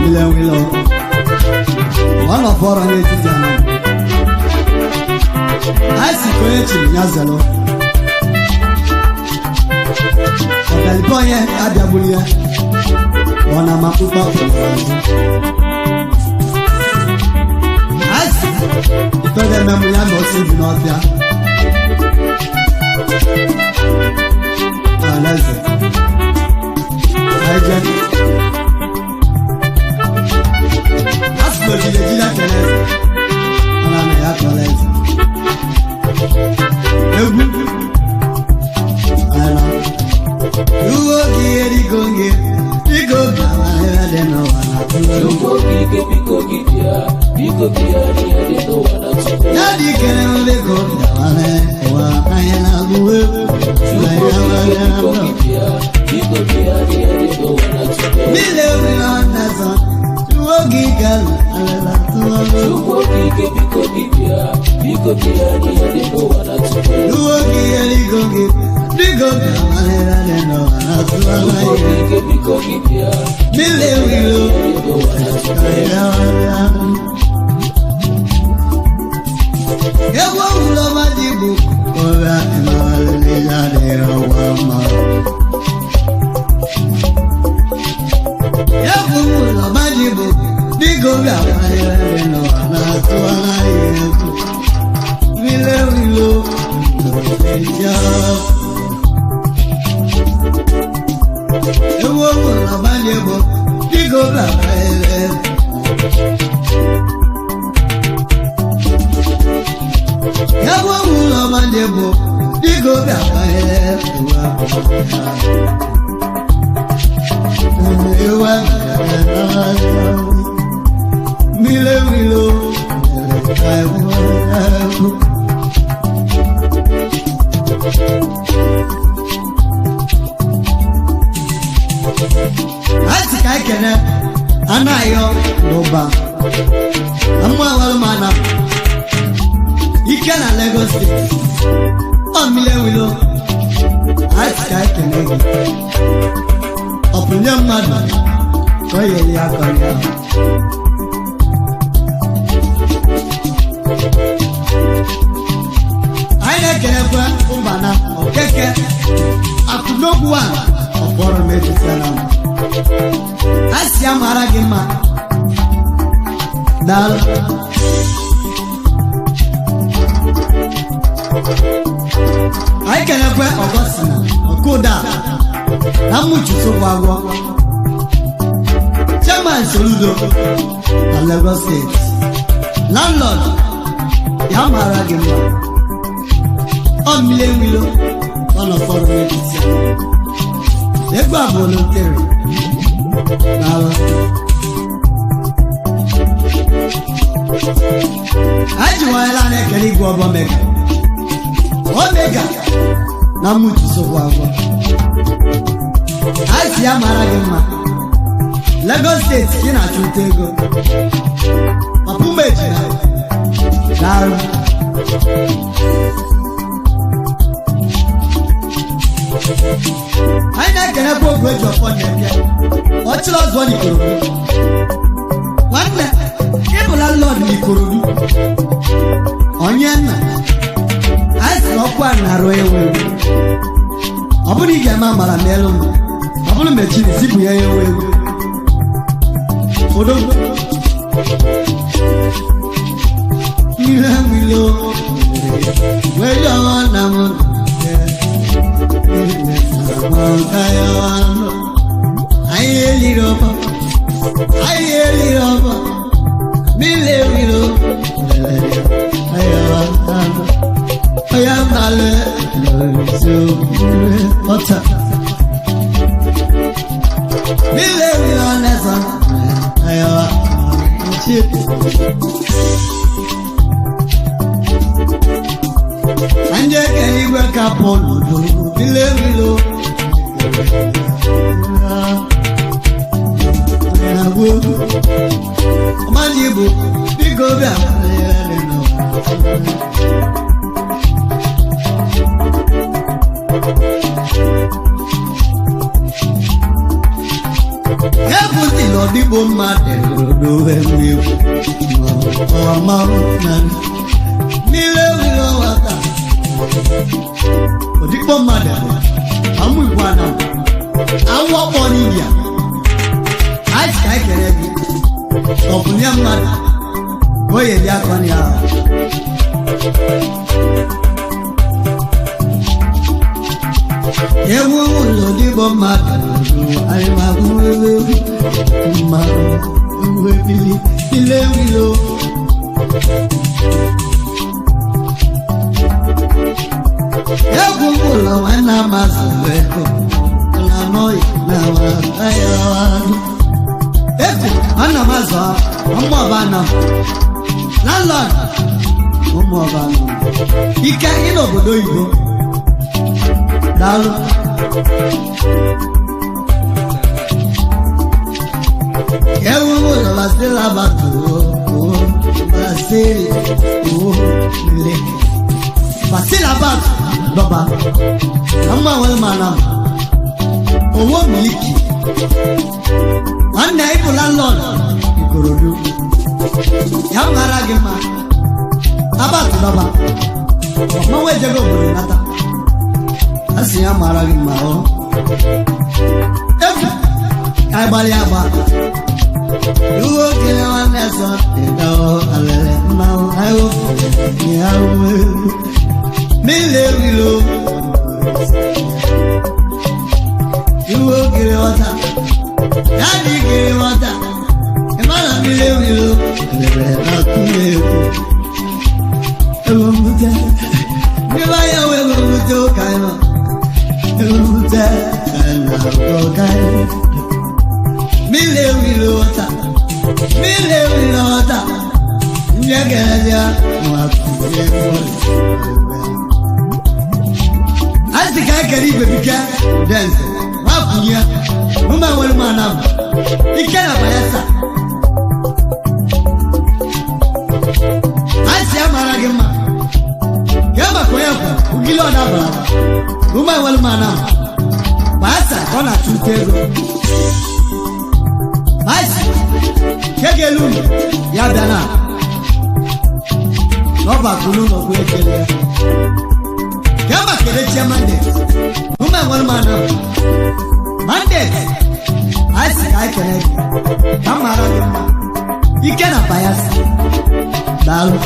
Mmiri enwilo ọ nọfọrọ n'etiti anọ anyị si ka onye chiri ya zelụ ọbịalibe onye abịagburu ya ọ na ama mkpụkpọ anyị si ife ga-ememụ ya na osi bi n'ọfịa alaeze anyị jee asị na ojije ji ya kele eze mana na ya kọla eze egwu ala uwe oge erigo gị biko gawa ebe dị n'ụwa na Chukwu okike biko gị bịa, biko bịa n'ihe dị n'ụwa na tupu. ya dị kere biko gawa ụwa anyị na-agụ egwu Chukwu okike biko gị bịa, biko bịa n'ihe dị n'ụwa na tupu. Mmiri enwere ọnazọ uwe oge gara alala tụọ Chukwu okike biko gị bịa, biko bịa n'ihe dị n'ụwa na tupu. uwe oge erigo gị biko gawa ebe dị n'ụwa na tụọ Chukwu okike biko gị bịa, Mmiri enwere ihe dị n'ụwa na tupu. Egwu ọhụrụ ọma dị bụ ọrịa ịmarịrị ya dịrị ọgwa mma. Egwu ọhụrụ ọma dị bụ dịka obi amarịrị n'ụwa na-atụ anaghị egwu. Mmiri ewilo Egwu ọhụrụ ọma dị bụ dịka obi amarịrị. Egwu ọhụrụ ọma dị bụ dịka obi amarịrị ụwa. Asị ka anyị kene anaghị n'ụba amụawalụmana ike na Lagos steeti ọ mmiri ewilo asị ka anyị kene gị ọ bụ nye mmadụ ka ọ yere ya akọrọ ya. Anyị na-ekelekwa ụbana okeke akụnokwu a ọkpọrọ m ejisara m a sị ya mara gị mma daalụ. Anyị kelekwa ọgọsina ọkụda na mmuchusokwu agwọ chairman Soludo na Lagos steeti landlord ya mara gị mma ọ mmiri enwilo ọ nọ fọrọ n'etiti egwu a bụ olontere n'ala anyị ji nwanyela na-ekele igwe ọbụ omega omega na mmuchisokwu agwọ anyị si ya mara gị mma Lagos steeti ka ị na-achụ nta ego ọpụma ejina daalụ. Anyị na-ekelekwa ogwe eji ọfọ na-eke ọchịrị ọzọ n'Ikorodu nwanne ịbụla lọd n'Ikorodu onye nna anyị sị na ọkụ a na-arụ ewu ewu ọ bụrụ ị ga-eme amara n'elu m ọ bụrụ mechiri zipụ ya ewu ewu odo mmiri enwilo wee yọọ na m anyị eliri ọba anyị eliri ọba mmiri enwilo ọya mmalị ọta mmiri enwilo nesa ayawa ndị ekere igwe ka pọlụ mmiri enwilo ọmandị bụ biko bịa. Egwu si n'ọdịgbo mmadụ n'owe mmegwu ọma na mmiri ewuro nwata ọdịgbo mmadụ amụ igwe ana awụ ọkpọ n'India. Anyị si ka anyị kere gị ọbụnye mmadụ oye dị akọ na ya. Ewu ụlọ dịbọ mmadụ anyị ma hụ ewu mmadụ ewu ebili ile wilo. Egwu ụlọ nwanne amazụ ego na anọghị na wa. Egwu nwanne amazụ ọmụ ọba anọ landlord ụmụ ọba anọ ike ị n'obodo oyibo. Daalụ. Ewu ụlọ basịla batụ basịrị ole basịla batụ dọba na mma nwere mana owo miliki nwanne ịbụ landlord Ikorodu ya mara gị mma abatụ dọba mmanwụ ejego obodo nata a sị ya mara gị mma ọ egwu ka anyị gbalịa agba iwe okele nwanne sọ ịdawo alele mmanwụ ayo ya uwe mmiri ewilo iwe okele nwata ya dị ikele nwata ịmara mmiri ewilo alele na-atụ egwu ewu mbute mmiri anya wee mbute ụka ịma ewu mbute na ụka mmiri ewilo nwata mmiri ewilo nwata ndị ekelezia asị ka ekere igwe bike denze nwakwunye mụma nwere m anam ike na Bayelsa asị ya mara gị mma ka maka onye kwa ugili ọ dabara mụma nwere m anam Bayelsa ka ọ na-achụ nta ego asị nke ga-elu unu ya bịa na n'ọba kulu n'ọkụ ekele ya kama kele chia mandate mụma nwere m anam mandate asị ka anyị kele gị ka mara gị mma ike na Bayelsa. Daalụ.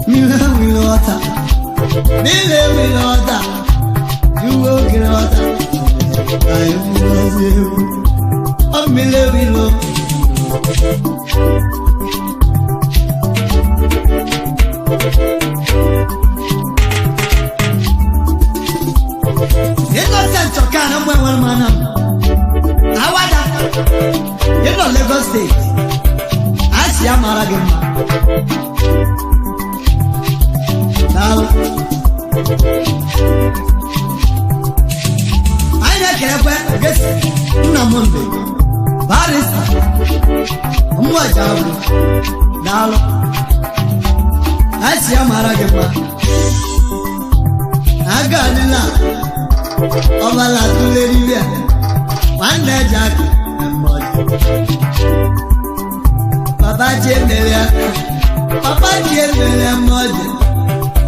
Mmiri ewilo ọta mmiri ewilo ọta iwe okere ọta anyị mmiri ewu ọ mmiri ewilo. Innocent Ọkana mgbe nwere m anam Awada ịnọ Lagos steeti asị ya mara gị mma. Daalụ. Anyị na-ekelekwe gesi nna m mbe barista mmụọja agwụ. Daalụ. Asị ya mara gị mma. Aga adịla ọbala tụlere iwe a nwanne Jack na mmọjị papa chiemere papa chiemere mmọjị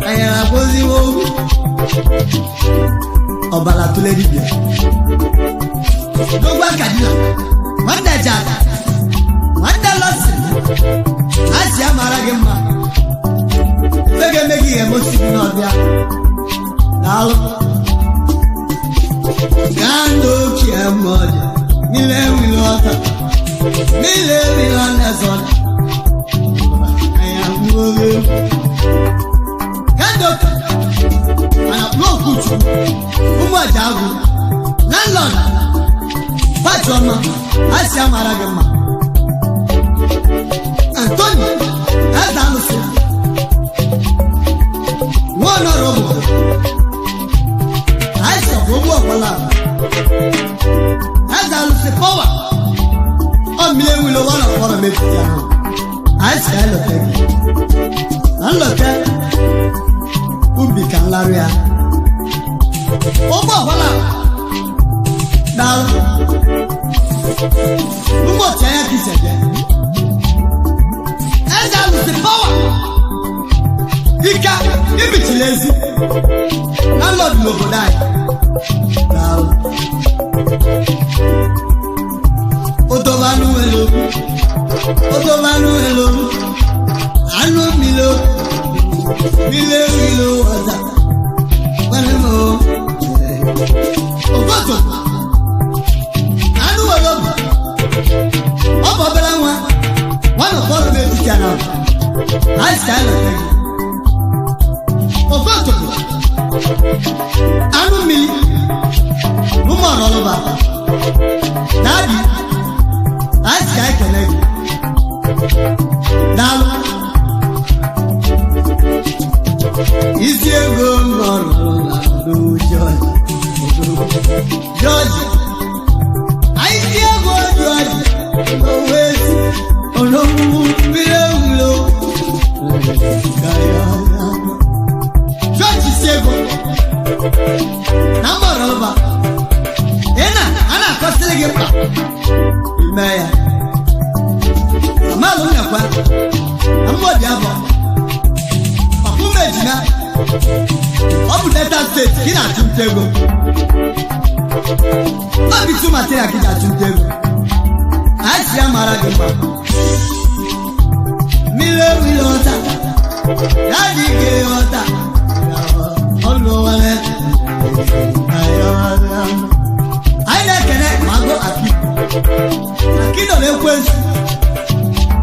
anyị na-akwụziwo ogwu ọbala tụlere ibe n'ogwu akadina nwanne Jack nwanne Lọsị asị ya mara gị mma ife ga-eme gị ihe mosi gị n'ọbịa. Daalụ. Gando ochie mmadụ mmiri ewilo ọta mmiri ewilo nesọda anya nwere gando mana n'okwuchukwu ụmụ aja agwụ landlord pati ọma asị ya mara gị mma. Antoni eze alụsị nwa ọnọrọ obodo àìsàn gbogbo ọ̀pọ̀lá ẹ̀dá lùsì pọ́wà ọ̀mìlẹ̀ wìlò wọn ọ̀pọ̀lọ̀ méjì tí a hàn àìsàn ẹ̀ lọ́tẹ̀ kì à ń lọ́tẹ̀ ubi kà ń larú ya gbogbo ọ̀pọ̀lá Daalụ. Ụbọchị anya ka isi bịa. Eze alụsị pawa. Ike ibichila ezi. Landlord n'obodo anyị. Daalụ. Otobanụ elu. Otobanụ elu. Anụ mmiri. Mmiri elu ọza. Nwanne m o. Okoto. Anụ nwere obi. Ọ bụ obere nwa. Nwanne ụfọdụ m etiti ya na anyị si anyị leta gị. Okoto. Anụ mmiri. Ụmụ ọrọlụba. Dadi. Anyị si anyị kele gị. Daalụ. Isi ego mọrọ na George. George. Anyị si ego George. Owezi. Olówó mmiri ewulo. George isi ego. Na mọrọ ụba. Ị na a na-akọsịrị gị mkpa. Ime ya. Amalụ m nakwa. Na mmụọ abụọ. Ọkụma ejima. Ọ bụ Delta Steeti ka ị na-achụ nta ego. Ọ bụ itu material ka ị ji achụ nta ego. Anyị si ya mara gị mma. Mmiri ewili ọta. Ya dị ike ọta. Ọlụwale. Anyị na-ekene Mago Aki. Aki nọ n'ekwensu.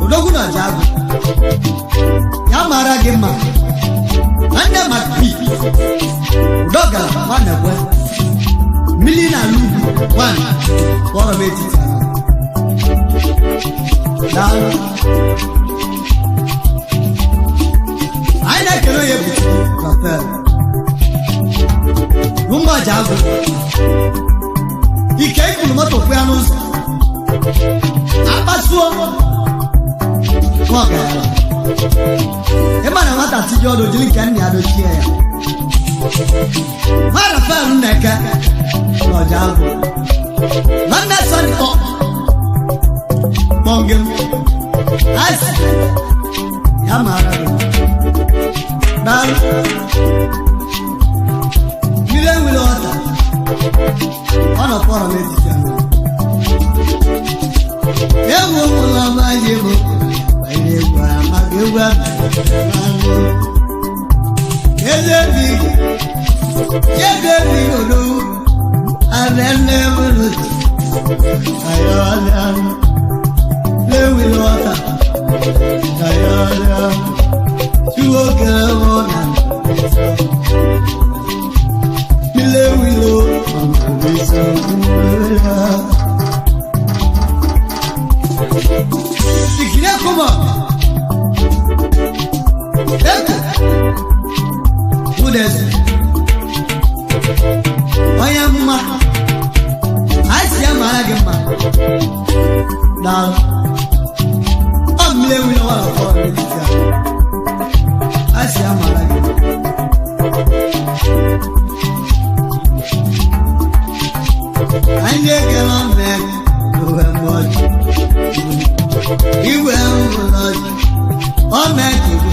Odogwu na ọja agụ. Ya mara gị mma. Nwanne Mark P. Udogara nwanne kwe. Mmiri na-alụ ugwu nwanne kpọrọ m etiti ahụ. Daalụ. Anyị na-ekele onye bụ Chukwu Rafael. Ụmụọja agụ. Ike ikpuru moto kwụ ya n'ụzọ. Akpasuo. Nwa ọgaranya. Ịma na nwata tiji ọdụ jiri nke nna ya dochie ya. Nwa Rafael Nneke n'ọja agụ. Nwanne Sọnị kpọ. Kpọngem. Asị. Ya mara gị. Daalụ. Mmiri enwere ọta. Ọ nọ kpọrọ m etiti ahụ. Ewu ụlọ ọma ji bụ banyere egwu amaghị egwu ahụ. Eze bi ebe bi odo abẹ nne mụrụ ayọ̀lẹ̀ lewiri ọta ayọ̀lẹ̀ tuwo kere mụ na milewilo ọmọdé Ìkìlẹ̀ kọ́mọ̀ Eko Wúdẹ̀sì Onye mma anyị si ya mara gị mma. Daalụ. Ọ mmiri enwe na wara fọrọ n'etiti a. Anyị si ya mara gị mma. Anyị na-ekele ọmụ igwe mmọchị. Igwe mmọchị. Ọmọ ekele.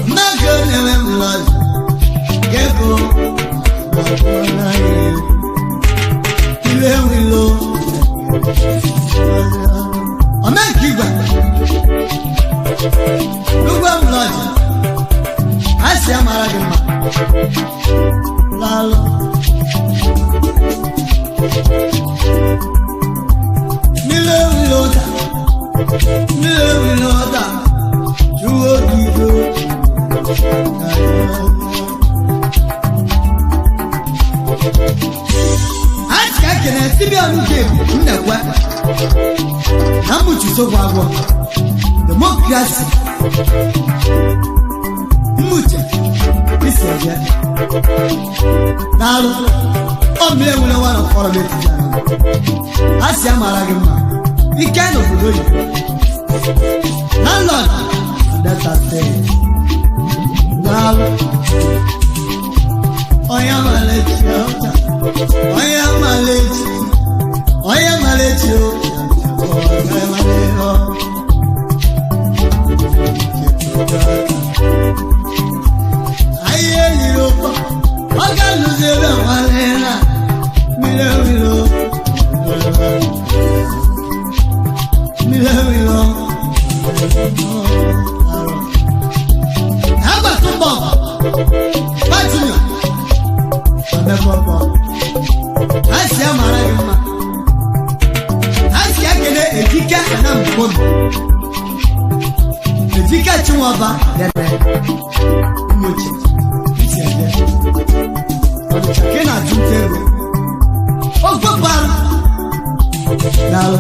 Mmadụ na-enwe mmọchị. Keko. Ilé wilo. Ọmọ ekigwe. Ugwe mmọchị. Anyị si ya mara gị mma. Laalụ. Mmiri ewilo ụta, mmiri ewilo ụta, chụwa ogigo. Anyị ka ekene Simeon Ukebu Nnekwe na mmuchi sokwu agwọ demokrasi mmuche isi eje daalụ. Ọ mmiri enwere nwa na fọrọ m etiti ahụ. A sị ya mara gị mma ike n'obodo oyibo landlord na Delta Steeti. Daalụ. Onye amalechi ọcha, onye amalechi. Kogi. Ejike Chinwaba dere Umochi isi eje. Ọnịcha ka ị na-achụ nta ego. Ogbobara daalụ.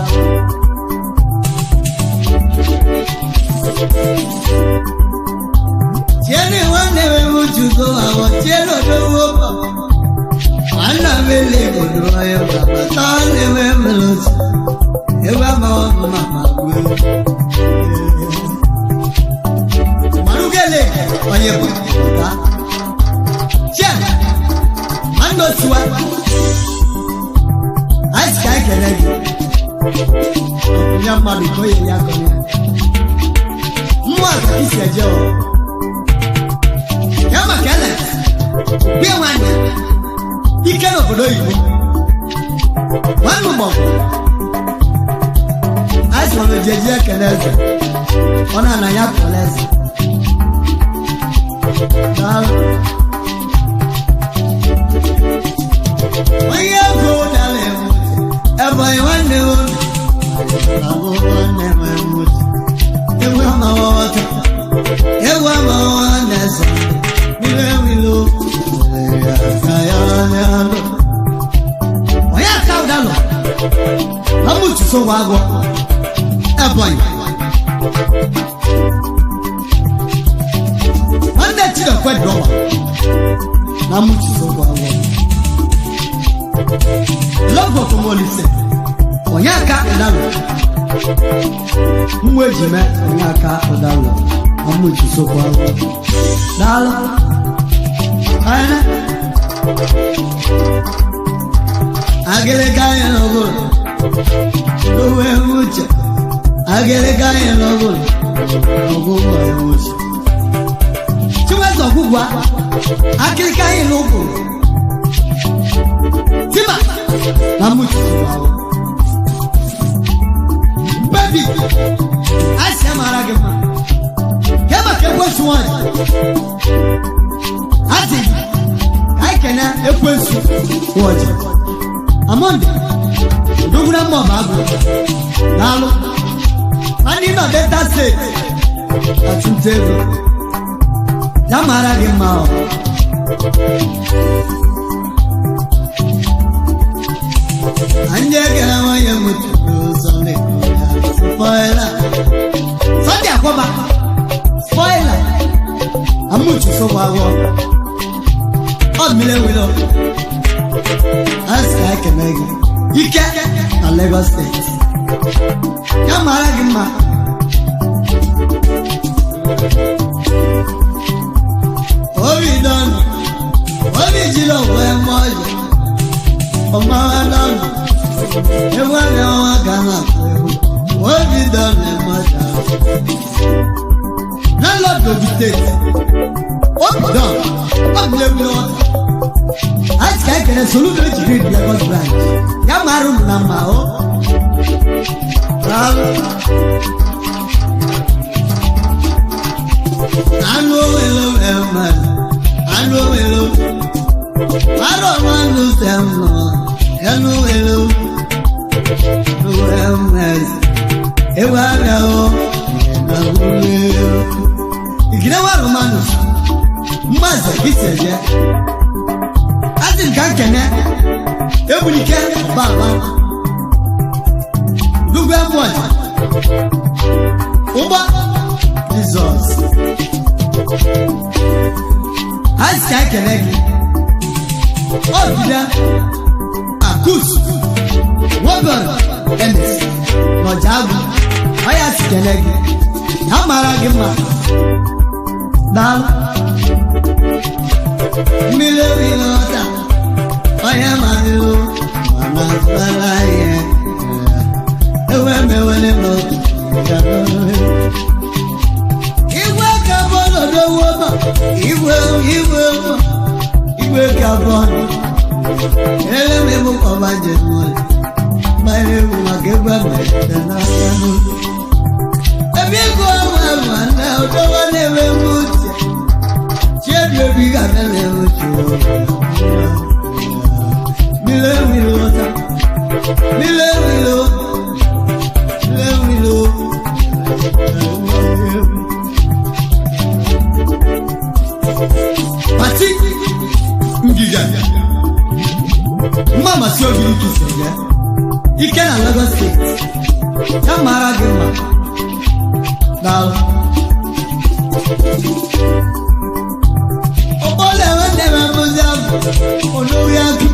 Tieni nwanne m uchugo awọ tieni odowo bọ. Nwanna m ele godo ọyọ bàbá tọ́ ni m emelo si. Ewu amaghọ m mama gwe. Marugele onye bụ ọga. Chie, nwanne osuwa. Anyị sị ka anyị kele gị. Ọkụnye mmadụ ka o yeri akọnye. Mmụọ aka isi eje ọ. Ya maka ele, bie nwanne, ike n'obodo oyibo. Nwanne ụgbọ. Anyị sị na ojeji ekele eze. Ọ na-ana ya kele eze. Daalụ. Onye ego dara ewu, Ebonyi nwanne m. Abụ nwanne m ewu. Ewu amaghị ọta. Ewu amaghị nwanne eze. Mmiri ewilo. Onye aka ụdalụ. Na mmutu so wa agwọ. Ebonyi. Nwanne Chidokwe dọwa. Na mmutu so wa agwọ. Lọ́gbọ̀n tó mọ̀ lise. Onye aka ụdalụ. Mmụ ejime onye aka ụdalụ. Na mmutu so wa agwọ. Daalụ. Ayana. Agịlịga anyị n'ọgụrụ. Owe uche. Agịlịga anyị n'ọgụrụ. Ọgụgụ anyị uche. Chinweze ọgwụgwa. Akịlịka anyị n'ụgụrụ. Tiba. Na mmutu ahụ. Baby. Anyị si amara gị mma. Kee maka ekwensu nwanyị. Asị ka anyị kene ekwensu nwanyị. Amonde, odogwu na mma ọba agụ. Daalụ. Nwanne ị nọ Delta Steeti. Achụnta ego. Ya mara gị mma ọ. Anyị egere nwunye m tụrụ ụzọ spoiler. Sunday Akwaba. Spoiler. Amuchu sokwa agwọ. Ọ mmiri ewilo. Asị ka anyị kene gị. Ike na Lagos Steeti. Ya mara gị mma. Obi dọnụ. Obi jiri ọgwụ eme ọjọ. Ọmara dọnụ. Ewu abịa ọnwa ka na-akụ egwu. Obi dọnụ eme ọjọ. Landlord Kogi State. Obi dọnụ. Obi ewilo. Anyị sị ka anyị kene Soludo ejiri Lagos branch. Ya mara unu na mma o. Daalụ. Anụ owelo mmadụ. Anụ owelo. Arọ mmadụ se mma. Anụ owelo. Owelo mmadụ. Ewu abịa o. Igide wa Romanus. Mmaze isi eje. Asị m ka nkene. Ebulike baba. Dugbe mmụọja. Ụgbọ Jizọs. Asị ka ekele gị. Ọbịa Akus Wobel Enes n'ọja agụ. Ọ ya sị kele gị. Ya mara gị mma. Daalụ. Mmiri ewi n'ọta. Onye mara mana mara ihe. Ewe mewele m. Igwe ka bọọlụ dowo ma. Igwe igwe ma. Igwe ka bọọlụ. Ele m ebu ọba njem nwere. Mara ewu maka egwu emere n'aka n'ụlọ. Ebe ego ọma ma na ọdọwa na-enwe m uche. Chiedu obi ga-abịa na-enwe uche. Mmiri ewilo ọta. Mmiri ewilo. Mmiri ewilo. Ya mara gị mma. Daalụ. Ọkpọle nwanne m abụzi abụ onowi akụ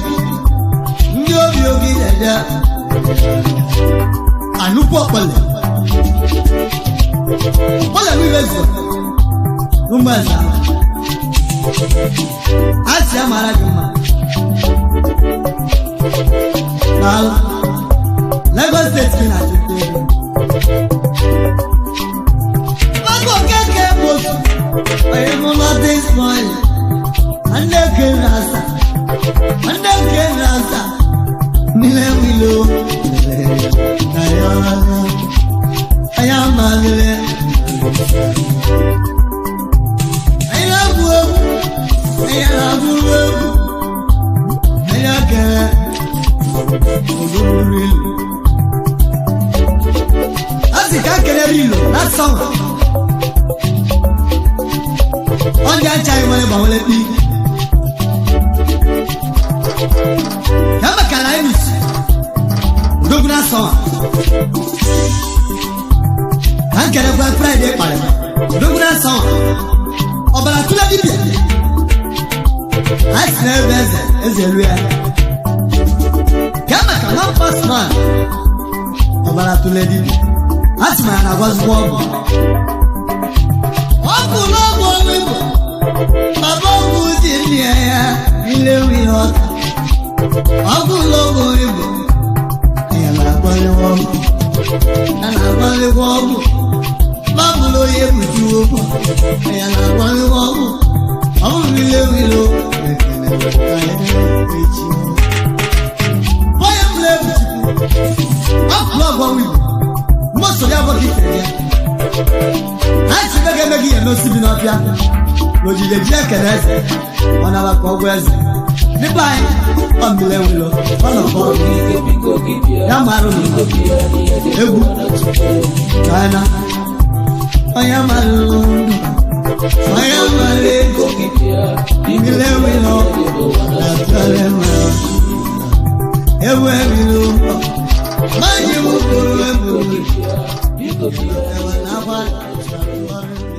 ndị obi obi dada anụkwu ọkpọle ọkpọle m ibezu ụmụ eze ahụ a sị ya mara gị mma. Daalụ. Lagos Steeti gị na-achụta ego. Maka okeke bụ onye mụ nọta Ismail nwanne ke na-asa nwanne ke na-asa nílé wílò ayá máa lé ayá bu ewu ayá bu ewu ayá kẹrẹ olórí ìlú. Láti ká kẹrẹ rí lò láti sọ̀rọ̀ ọjà ń cha ìwọlé bàwọlé bí. Yàrá kàlà ẹ̀ nìsí odogwu na sọ̀rọ̀ ka n kẹrẹ gba Friday kparị odogwu na sọ̀rọ̀ ọbara tụlẹ̀ dibịa a sị na ebe eze eze elu ya kama ka one first man ọbara tụlẹ̀ dibịa a sị ma ya na-agwazikwa ọgwụ ọgwụ n'ọgwụ ọnwụ igbo baba ọgwụ dị nne ya ile ihe ọka ọgwụ n'ọgwụ igbo ya na-agbalịwa ọgwụ ya na-agbalịwa ọgwụ babụrụ onye ekpuchiwo ụgwọ ya na-agbalịwa ọgwụ ọ bụrụ ile wilo ekele ka ya echi onye bụla ebuchukwu ọkụlụ ọgwụ igbo mmoso ya abụghị itere ya ha si mega emeghị ihe n'osi bi n'ọfịa n'ojije ji ekele eze ọ nabaka ọgwụ eze n'ebe anyị ọ mmiri ewilo ọ nọ bọọlụ Okike biko gị bịa, ya mara unu biko bịa n'ihe dị egwu ụwa na tupu. China onye mara ndụ onye mara ego Biko gị bịa, biko mmiri bịa ewilo n'ihe dị ụwa na na tupu. tụrụ mma ewu ewilo manye m okporo Biko ebu gị bịa, biko bịa ewe na akwa n'ihe dị ụwa na tupu.